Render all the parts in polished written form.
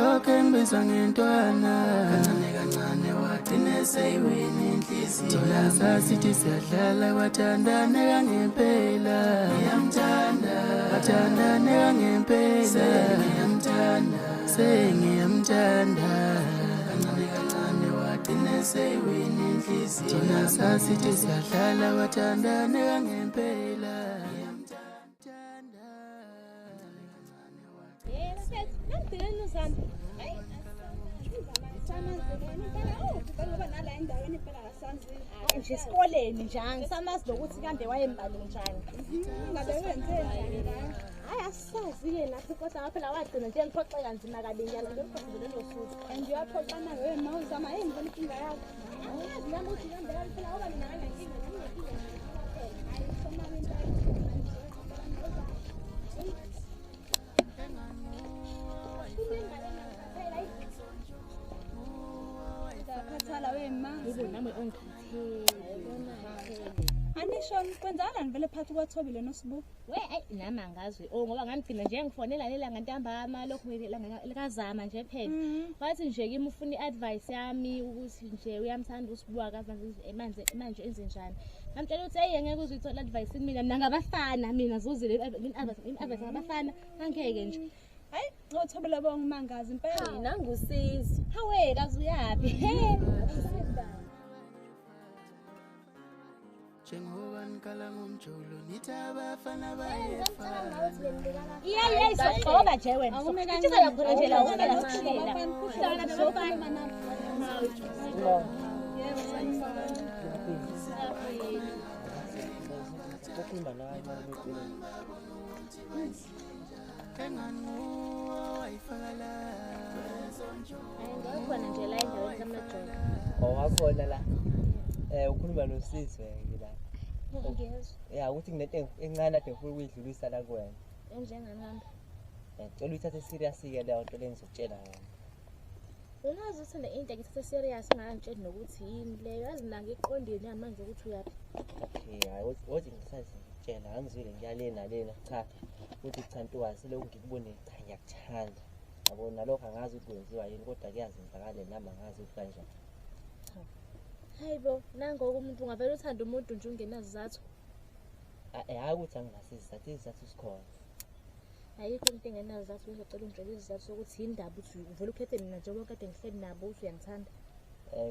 Lokho engibizwa ngentwana. Kancane kancane wagcina eseyiwina inhliziyo. Thina sasithi siyadlala kwathandaneka ngempela. Ngiyamthanda, kwathandaneka ngempela. Sengiyamthanda, sengiyamthanda. Kancane kancane wagcina eseyiwina inhliziyo. Thina sasithi siyadlala kwathandaneka ngempela. Ngiyamthanda. Yebo mfethu, nangigcineni uzama. Hayi, nje esikoleni nje angisamazi nokuthi kambe wayembale njani. Ngabe wenze njani la? Hayi asisazi-ke nathi kodwa phela wagcina nje ngiphoxeka nzima kabi nyalo ngemphoxe lelo suku. And uyaphoxana wena ma uzama yini ngibona inkinga yakho. Angazi nami ukuthi kambe phela ngoba mina nginenkinga nami nginenkinga naye. Hayi soma into. Ngiyakhathala wema. Yebo nami ongikhathele. Anisho kwenzakalani vele phakathi kwaThobile noSibu? We ayi nami angazi. Oh ngoba ngamgcina nje ngifonela lela ngantambama lokhu likazama nje phela. Wathi nje kimi ufuna i-advice yami ukuthi nje uyamthanda uSibu akazi manje manje enze njani. Ngamtshela ukuthi hey ngeke uze uyithole advice kumina mina ngabafana mina zuzile i-advice ngabafana angeke nje. Hayi, uThobile bongimangazi impela. Nangusizo. Hawe kazi uyaphi? He. Njengoba nikhala ngomjolo nithi abafana bayefana. Yeah yeah sogxoba nje wena. Itshisa khona nje la ufela sishila. Uhlala nabafana. Ukhuluma naye manje ucela. Ngikhona nje la endaweni kaMajola. Owakhona la. Ukhuluma noSizwe ke la. Ngiyezwa. Ya ukuthi kunento encane ade ngifuna ukuyidlulisa la kuwena. Enjengani kambe? Ngicela uyithathe serious ke leyo nto le ngizokutshela yona. Ungazi ukuthi le into ngithathe serious ngangitsheli nokuthi yini leyo. Yazi mina ngiqondile namanje ukuthi uyaphi. Okay, hayi wothi ngisazi ngikutshela angizwile ngiyale nalena cha. Uthi cha ntokazi selokhu ngikubone cha ngiyakuthanda. Yabo nalokho angazi ukuthi kwenziwa yini kodwa kuyazenzakalela nami angazi ukuthi kanjani. Hayi bo, nangoku umuntu ungavele uthande umuntu nje ungenazizathu. Hhayi ukuthi anginaso isizathu, isizathu sikhona. Ayikho into engenazizathu ngizocela ungitshele isizathu sokuthi yini ndaba uthi uvele ukhethe mina njengoba kade ngihleli nabo uthi uyangithanda.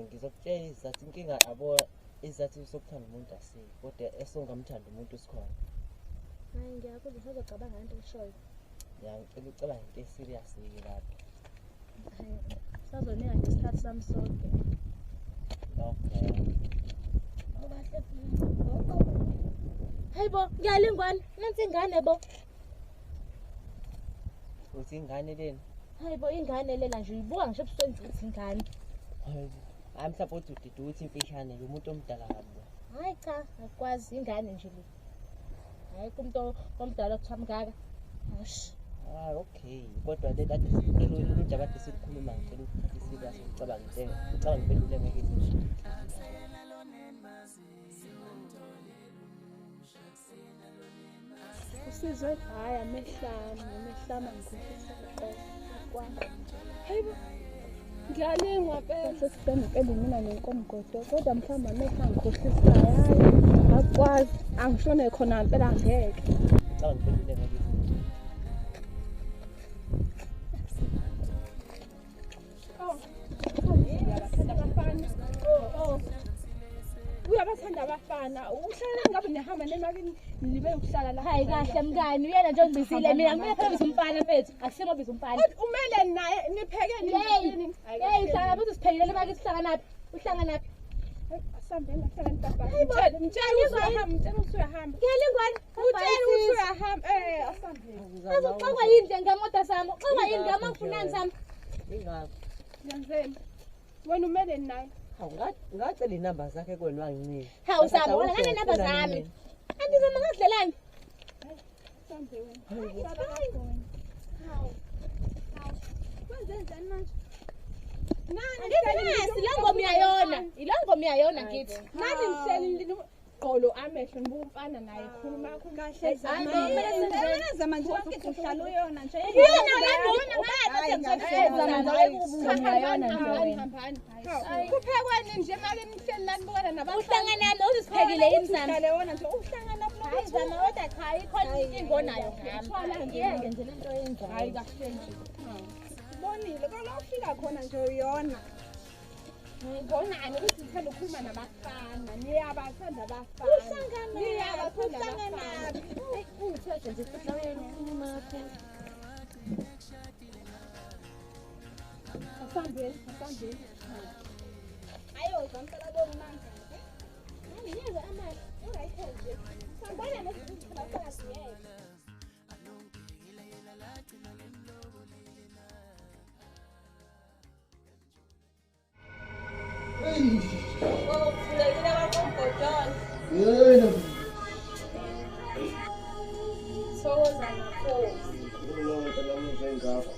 Ngizokutshela isizathu inkinga yabo isizathu sokuthanda umuntu asikho kodwa esongamthanda umuntu sikhona. Hayi ngiyakuzwa usazocabanga ngento eshoyo. Ya ngicela ucabange into e-serious ke lapho. Hayi sazonika nje isikhathi sami sonke. Okay. Hayi bo, ngiyalingwana. Nansi ingane bo. Uthi ingane lena? Hayi bo, ingane lena nje uyibuka ngisho ebusweni nje ukuthi ingane. Hayi mhlawumbe uthi udida ukuthi imfishane nje umuntu omdala kabi. Hayi cha, akukwazi ingane nje le. Hayi kumuntu omdala okuthiwa mngaka. Hash. Ah okay, kodwa le kade lolu daba kade silukhuluma ngicela ukuthatha serious ucabange into ucabange impendulo engeke ize. Usizwe hayi amehlama, amehlama ngikhohlisa uqobo. Hayibo. Ngiyalingwa phela. Sesibhema impela mina nenkomgodo kodwa mhlawumbe amehlo angikhohlisayo. Hayi akwazi angishone khona impela ngeke. Ucabange impendulo engeke ize. Uyabathanda abafana. Uhlala ngabe nihamba nemakini nibe ukuhlala la. Hayi kahle mngani, uyena nje ongibizile mina. Ngimele phela biza umfana mfethu. Akusimo biza umfana. Umele naye nipheke Hey, hey uhlala futhi siphekile bakithi uhlanganaphi? Uhlanganaphi? Asambe ngahlala ntabha. Mtshele, mtshele usuyahamba, mtshele usuyahamba. Ngiyalingwana. Utshele usuyahamba. Asambe. Azoxakwa yini nje ngemoto sami? Uxakwa yini ngama ngifunani sami? Ingakho. Ngiyenzeni? Wena umele naye. Hawu ngacela inamba zakhe kuwena wanginika. Hawu Sami, wena ngane namba zami. Andizama ngazidlelani. Asambe wena. Hawu. Kwenze njani manje? Nani Ngithi ila ngoma uyayona. Ila ngoma uyayona ngithi. Nani ngihleli Gqolo amehlo ngibuka umfana naye khuluma kakhulu. Kahle Zama. Zama nje yonke into uhlala uyona nje. Kuphekweni nje mali nihleli la nibukana nabantu. Uhlangana nozisiphekile yini Zama? Uhlale wona nje uhlangana Hayi Zama kodwa cha ikhona inkinga onayo ngami. Yeke nje lento oyenzayo. Hayi kahle nje. Bonile kodwa ufika khona nje uyona. Ngibonani ukuthi ngithanda ukukhuluma nabafana. Niyabathanda abafana. Uhlangana. Niyabathanda abafana. Ungithethe nje futhi wena ukhuluma kakhulu. Asambeni, asambeni. Ayo zamcela bomanga. Ngiyeza amali. Uright nje. Sambona nezinto siyeke. Uvulekile kwakomgodolo. Yebo. Thokoza makhosi. Mina ngize ngakho.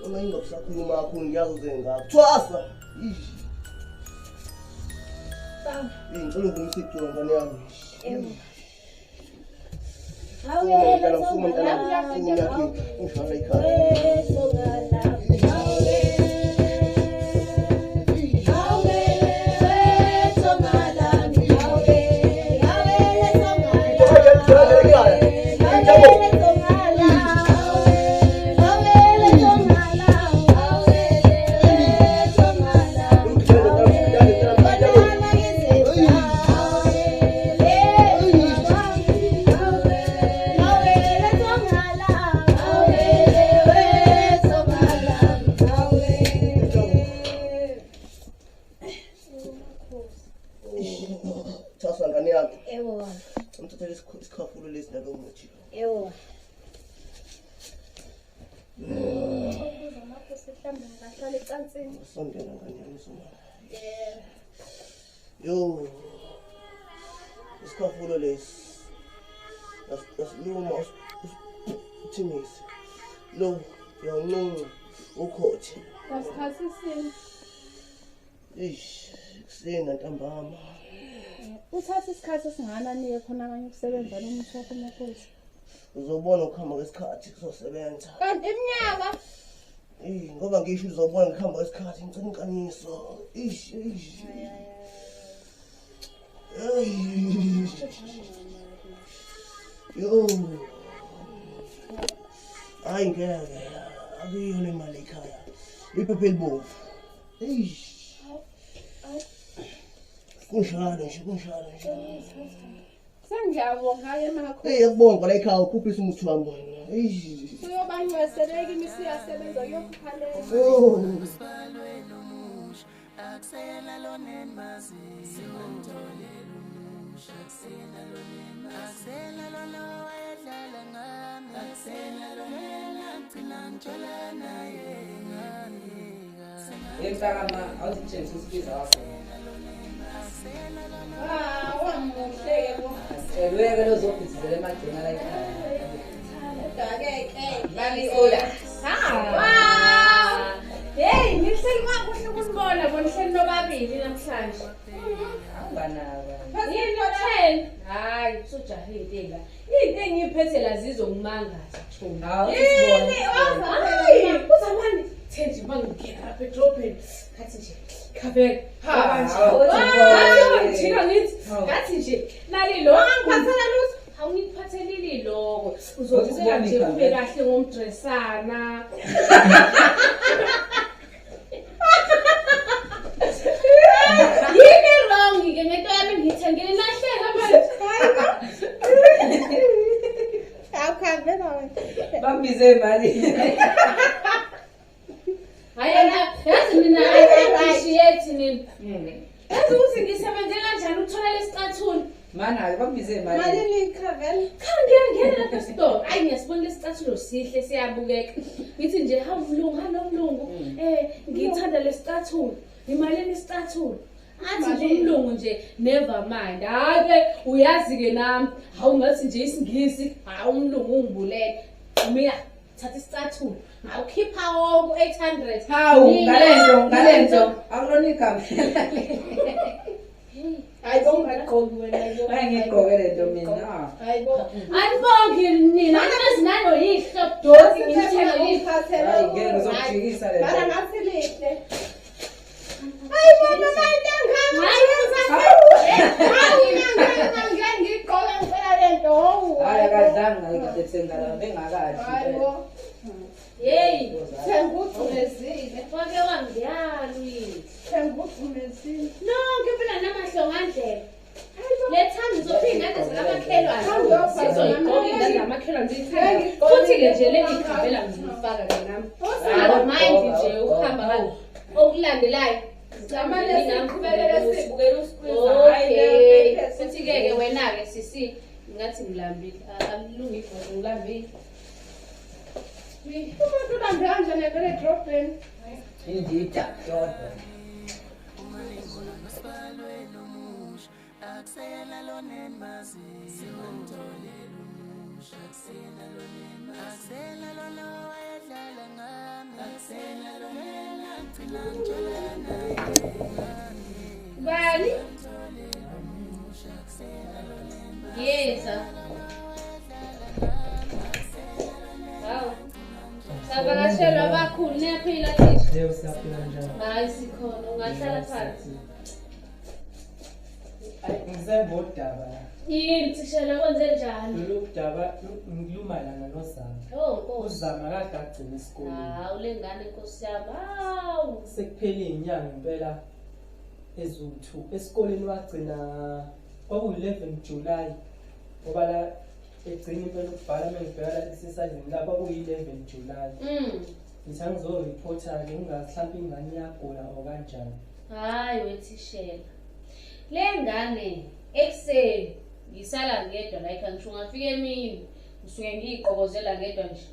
Uma ingakusakhuluma kakhulu ngiyazi uze ngakho. Thwasa. Ish. Ngicela uvumisa idolo ngane yami. Yebo. Awuyena mntana. Ungishaya ikhaya. Thwasa ngane yami. Yebo. Ngithathele isikhafulo lesi nalo muthi. Yebo. Ukuza makhosi mhlawumbe ngingahlala ecansini. Sondela ngane yami sona. Yebo. Yo. Isikhafulo lesi. Asiluma uthimise. Lo uyawunqunqa ukhothe. Ngasikhathi sini. Eish, kusena ntambama. Uthatha isikhathi esingakanani khona abanye ukusebenza lo muthi wakho makhosi? Uzobona ukuhamba kwesikhathi kuzosebenza. Kanti iminyaka Eh ngoba ngisho uzobona ukuhamba kwesikhathi ngicela inkanyiso. Eish, eish. Yo. Hayi ngeke. Akuyona imali ekhaya. Iphepha elibomvu. Eish. Kunjalo nje, kunjalo nje. Sengiyabonga-ke makhosi. Hey, yakubonga la ekhaya ukhuphisa umuthi wami wena. Eish. Kuyobanceseleka imisi iyasebenza kuyokhupha le. Oh. Mntaka awuzitshengise usibiza wakho. Ah, wamuhle-ke bo. Elweke lozobhithizela emagcina la ekhaya. Kodwa-ke-ke. Mami ola. Wow! Hey, nihleli kwakuhle ukunibona bo nihleli nobabili namhlanje. Awunganaba. Yini utheni? Hayi, usujahile la. Into engiyiphethe la zizongimangaza chomi. Hawu, Yini? sibone. Hayi, uzamani thenji mangingena lapha edrobheni. Ngathi nje khabeka. Ha, ngijika ngithi ngathi nje nalilo angiphathela lutho. Awungiphathelile lokho. Uzobukeka nje ube kahle ngomdressana. Yini wrong ke ngento yami ngithengile nahleka manje. Awukhavela wena. Bambize imali. Hayi yazi mina I appreciate nini. Yazi ukuthi ngisebenze kanjani ukuthola lesicathulo. Mana bambize imali. Malini ikhavela? Cha ngiyangena lapha esitolo. Hayi ngiyasibona lesicathulo sihle siyabukeka. Ngithi nje hawu mlungu, halo mlungu. Ngithanda lesicathulo. Imalini isicathulo? Athi nje umlungu nje never mind. Hayi ke uyazi ke nami. Hawu ngathi nje isingisi, hawu umlungu ungibulele. Mina thatha isicathulo. Ngawukhipha wonke 800. Hawu, ngalento, ngalento. Akulona igama. Hey. Hayi bo ungagqoki wena. Hayi ngigqoke lento mina. Hayi bo. Anibongi nina nanoyihlo doti ngithela yihlo. Hayi ngeke ngizokujikisa lento. Mara ngathi lihle. Hayi bo mama into engaka. Hayi ngeke ngigqoke ngicela lento. Hayi akadlanga ngeke sengala bengakadli. Hayi bo. Hey, sengugcumezile. Wake wangiyalwi. Sengugcumezile. Nonke phela namahlongandlebe. Lethanda uzophinda ingane zikamakhelwane. Sizoyigqoka ingane zamakhelwane ziyithanda. Futhi-ke nje le ngikhabela ngizifaka ke nami. Mind nje ukuhamba kanje. Okulandelayo. Zamane siqhubekele sibukele uSqueezer. Hayi Okay. Futhi-ke ke wena-ke sisi ngathi ngilambile. Alungi ibhozo ngilambile. Umuntu ulambe kanjani evele edrobheni? Indida yodwa. Bani? Yeza. Hawu. Savakashelwa abakhulu niyaphila thisha. Yebo siyaphila njani? Hayi sikhona ungahlala phansi. Ngisengodaba la. Yini thishela kwenze njani? Lolu daba lumayelana noZama. Oh Nkosi. UZama kade agcina esikoleni. Hawu le ngane Nkosi yami. Hawu. Sekuphele inyanga impela eziwu-2. Esikoleni wagcina kwakuyi-11 July ngoba la egcina impela ukubhala uma ngibheka la exercise la kwakuyi-11 July. Ngithi angizoripotha-ke ngingazi mhlampe ingane iyagula or kanjani. Hayi wethishela. Le ngane ekuseni ngisala ngedwa la ekhaya ngisho ungafika emini ngisuke ngiyigqokozela ngedwa nje.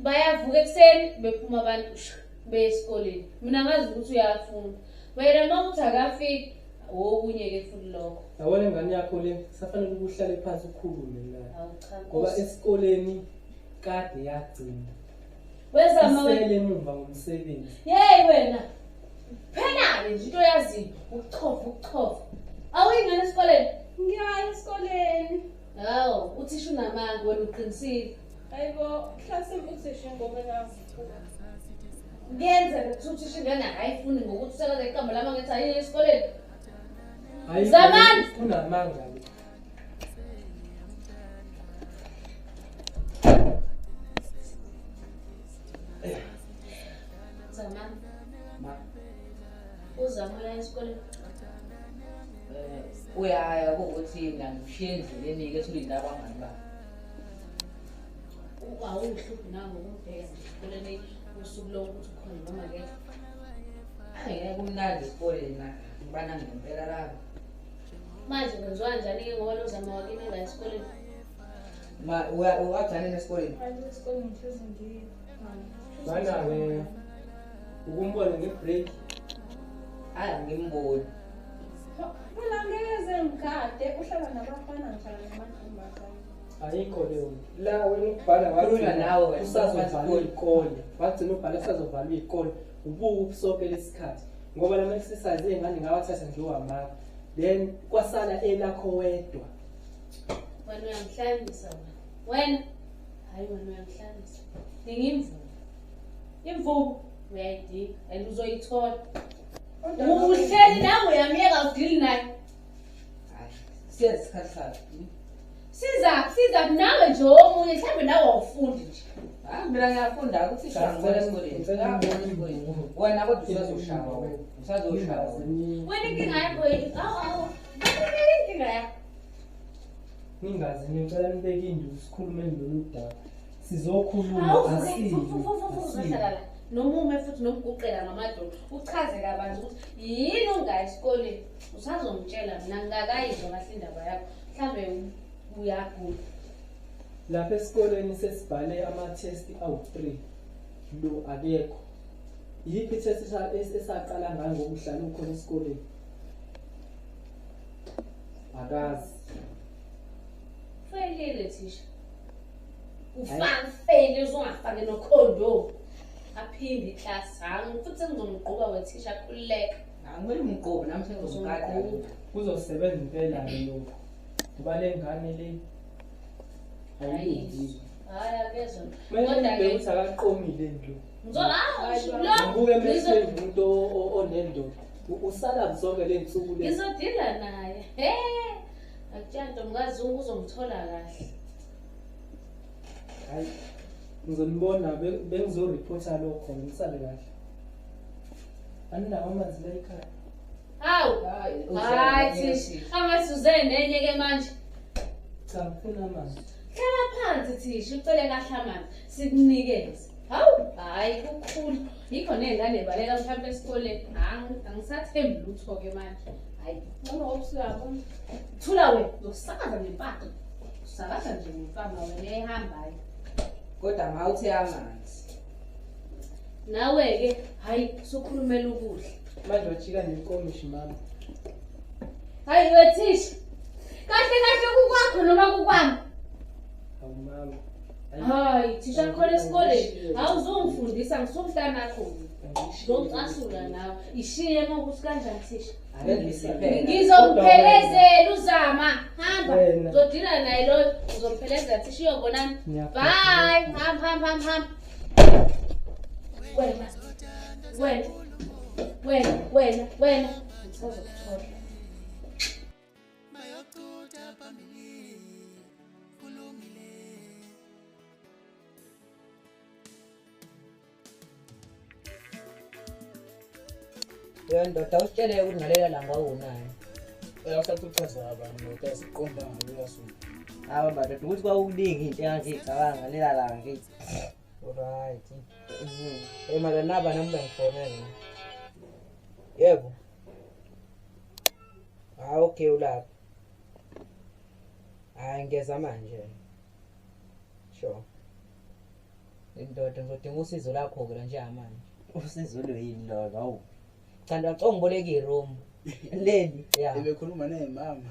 Bayavuka ekuseni bephuma abantu beye esikoleni. Mina ngazi ukuthi uyafunda. Wena uma uthi akafiki okunye-ke futhi lokho. Yabona ingane yakho le kusafanele ukuthi uhlale phansi ukhulume naye. Hawu cha Ngoba Nkosi. esikoleni kade yagcina. Wezama wena. Isele emuva ngomsebenzi. Yeyi wena. Phela-ke nje into oyaziyo ukuchova ukuchova. Awuyingane esikoleni? Ngiyaya esikoleni. Hawu, uthisha unamanga wena uqinisile. Hayi bo, mhlasimbe uthisha ngoba ngazi. Kuyenzeka ukuthi uthisha ingane akayifuni ngokuthi usakaza iqembu lami ngithi ayiye esikoleni. Hayi Zamani! unamanga le. Zamani, Ma. uzama uya esikoleni. Uyaya kuwukuthi mina ngishiye endleleni-ke ethulini labangani bami. Awuhluphi nangokumbheka nje esikoleni usuku lonke ukuthi ukhona noma akekho. Hayi ngeke kumnandi esikoleni na ngibana ngempela lapho. Manje kwenziwa kanjani-ke ngoba lo Zama wakini engayi esikoleni? Ma uwagcina esikoleni? Hayi esikoleni ngihlezi ngiyi. Mana-ke ukumbona nge-break. Hayi angimboni. Phela ngeke ngigade uhlala nabafana ngihlala namantombazane. Ayikho leyo nto. La wena ukubhala Khuluma nawe wena. usazovala iy'kole. Wagcina ubhala usazovala iy'kole. Ubuke ubusonke lesikhathi. Ngoba lama exercise ey'ngane ngawathatha nje wamaka. Then kwasala elakho wedwa. Wena uyangihlalisa wena. Wena hayi wena uyangihlalisa. Ngingimvubu. Imvubu uyayidinga and uzoyithola. Uhleli nawe uyamyeka udili naye. Hayi siyazi isikhathi sakhe. Siza nawe nje omunye mhlawumbe nawe awufundi nje. Hayi mina ngiyafunda uthisha ngibona esikoleni. Ngiyabona esikoleni. Wena kodwa usazoshawa wena. Usazoshawa wena. Wena inkinga yakho yini? Awu awu. Inkinga yakho. Ningazi ngicela nibeke induku sikhulume lolu daba. Sizokhuluma Awu asiyi. uzohlala la. Noma ume futhi nomguqela ngamadolo uchaze kabanzi ukuthi yini ungayi esikoleni. Usazongitshela mina ngingakayizwa kahle indaba yakho. Mhlambe uyagula. Lapha esikoleni sesibhale ama-test awu-3. Lo akekho. Yiphi i-test esaqala ngayo ngokuhlala ukhona esikoleni? Akazi. Feyilile thisha. Ufake uzongafaki nokhondomu. Aphinde iklasi. Hayi futhi sengizomgquba wethisha khululeka. Angimele umqobo nami sengizomgada. Kuzosebenza impela ke lokho. Ngoba le ngane le ayilungile. Hayi akezwa. Kodwa ke ukuthi akaqomile lo. Ngizola ngibuke umuntu onendoda. Usala zonke ley'nsuku lezi. Ngizodila naye. He. Akutshela ntomkazi uzomthola kahle. Hayi. Ngizonibona bengizoreporta lokho ngisale kahle. Aninawo amanzi la ekhaya. Hawu. Hayi Thishi, angathi uze nenye ke manje. Cha, ngifuna amanzi. Hlala phansi Thishi, ucele kahle amanzi sikunikeze. Hawu, hayi kukhulu. Yikho ney'ngane baleka mhlawumbe esikoleni. Angisathembi lutho ke manje. Hayi, noma usuyabona. Thula wena, uzosakaza ngempama. Usakaza nje ngempama wena ehambayo. Kodwa mawuthe amanzi. Nawe ke, hayi sukhulumela ukudla. Manje wajika nenkomishi mama. Hayi wethisha. Kahle kahle kukwakho noma kukwami? Hawu mama. Hayi thisha khona esikoleni. Awuzongifundisa ngisumntanakho. Ngizocasula nawe. Ishiye ngokuthi kanjani thisha? Ngizokuphelezela uzama. Hamba. Uzodila naye lo uzomphelezela thisha uyobonana. Bye. Hamba hamba hamba. Wena. Wena. Wena, wena, wena. Ngisazokuthola. Wena ndoda usitshele ukuthi ngalela langa wawunani. Uyawusathi uchaza abantu ndoda siqonda ngaloya suku. Hayi madoda ukuthi kwakuningi into engangiyicabanga ngalela langa ngithi. Right. Eh mara naba nami bengifonela. Yebo. Ah okay ulapha. Hayi ngiyeza manje. Sure. Indoda ngizodinga usizo lakho ke njengamanje. Usizo luyini lolo? Hawu. Cha ndacela ngiboleke iroom. Leli Yeah. Ebekhuluma nemama.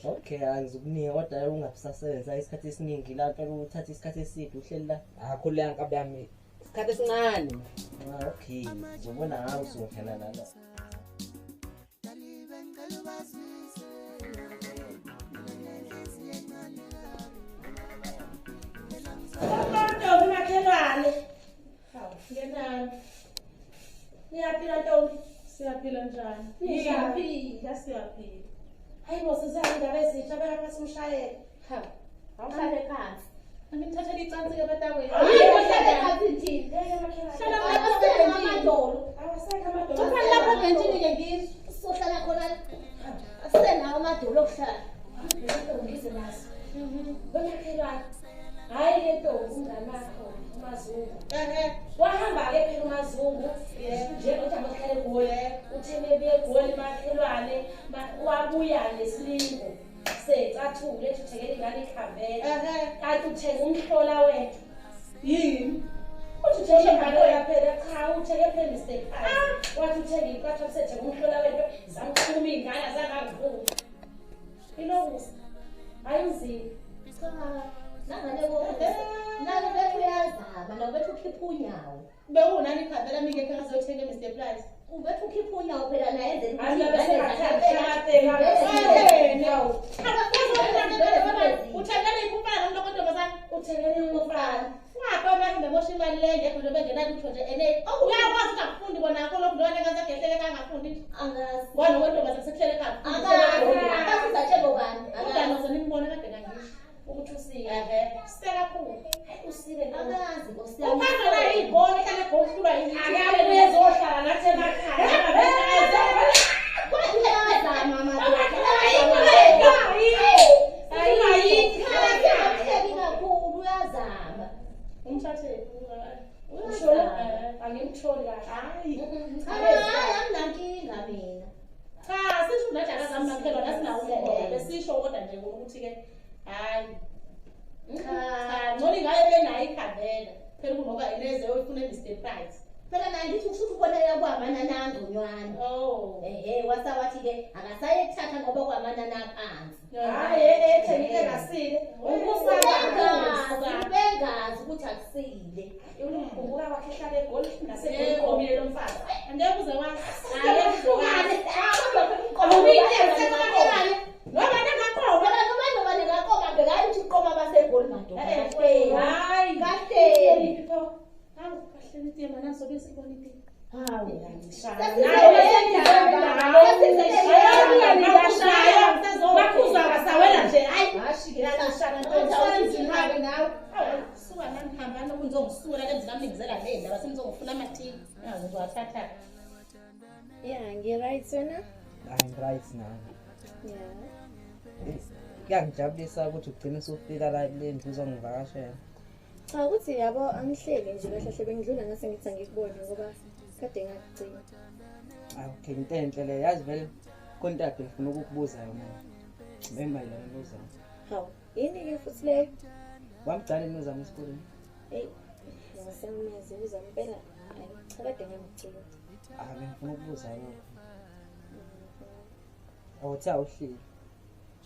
Okay, angizukunika kodwa ungabisasebenza isikhathi esiningi la phela uthatha isikhathi eside uhleli la. Ah khuleka nkabi yami. Isikhathi esincane. Ah okay, ngizobona ngawe usungena nalo. Ntombi makhelwane. Hawu, ngenani. Niyaphila ntombi? Siyaphila njani? Siyaphila, siyaphila. Hayi bo sizana indaba ezintsha beka phansi umshayeli. Hawu, awuhlale phansi. Angimthathele icansi ke batakwethu. Hayi, uhlale phansi nje. Hlala phansi amadolo. Awasekho amadolo. Uhlala lapha ebhentshini ke ngizwe. Usohlala khona. Asisenawo amadolo okuhlala. Ngize naso. Wemakhelwane. Hayi le ntombi umngane wakho uMazungu. Wahamba ke phela uMazungu njengoba amahlale eGoli uthe mebuye eGoli makhelwane wabuya nesilingo secathulo ethi uthengele ingane ikhavela kanti uthenga umhlola wethu. Yini? Uthi uthenge ingane phela cha uthenge phela Mr. Price. Wathi uthenge icathulo sethenga umhlola wethu zamqhuma ingane azangavuka. Ilokusa. Hayi uzini. Cha. Nangane nalo bethu uyazama nawe bethu ukhipha unyawo. Bewunani ikhavela mingekho ngazothenga Mr. Price. Ubethu ukhipha unyawo phela naye enzela uthengele umfana umuntu ontombazana uthengele umfana. Ungaqoma ahambe emosha imali le ngekho nje bengenalutho nje ene. Uyakwazi ukuthi akufundi kona akho lokhu ntwana engaze agehlele kangafundi nje. Angazi. Ngoba nokwentombazana sekuhlele ekhaya. Angazi. Angazi uzatshela ubani. Udano nimbone kade ngangisho. Ukuthi usile. Usile kakhulu. Hayi usile. Angazi nkosi yami. Uphanda la igoli ehlale egohlulwa yini. Akabuye ezohlala nathi emakhaya. Kwayazama madoda. Ayi kakhulu uyazama. Umthathe. Ushona angimtholi kahle. Hayi. Hayi anginankinga mina. Cha sisho nathi akazami makhelwane asinawo umbono besisho kodwa nje ukuthi ke hayi. Cha ngcono ingabe benayo ikhavela. Phela kunoba eneze oyifuna Mr. Price. Phela naye ngithi kusho ukubonela kwamanani angconywana. Oh. Ehhe wasawathi-ke akasaye kuthatha ngoba kwamanani aphansi. Hhayi etheni engasile. Ubengazi, ubengazi ukuthi akusile. Ukumbuka kwakhe ehlala eGoli naseGoli lo mfazi. Angeke uze wazi. Ayehlukane. Ngoba ningaqoma. Ngoba ningaqoma bhekani ukuthi uqoma baseGoli madoda. Hayi kahle. Hawu kahle itiye mana sobe sibona itiye. Hawu. Bakuzwa kasawela nje hayi nawe. Suka nami hambani ukuzongisula emzini wami ngizela le ndaba senizongifuna amatiyi. Ngizowathatha. Yeah, ngi-right wena? I'm right now. Yeah. Kuyangijabulisa ukuthi ugcine usufika la kule ndlu uzongivakashela. Cha ukuthi yabo angihleli nje kahle hle bengidlula ngase ngithi angikubone ngoba kade ngakugcina. Okay, into enhle le yazi vele konke ade ngifuna ukukubuza yona. Bemayelana nozama. Hawu, yini ke futhi leyo? Wamgcina nozama esikoleni? Hey, ngisemezi uzama impela. Cha kade ngamgcina. Ah, bengifuna ukubuza lokho. Awuthi awuhleli.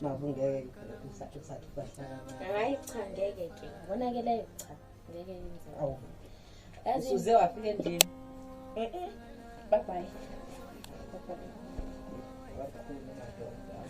Mabungeke phela usathi bahlala. Hayi cha ngeke ke. Yabona ke leyo cha ngeke yenzeke. Awu. Usuze wafika endlini. Bye bye. Wakhuluma madoda.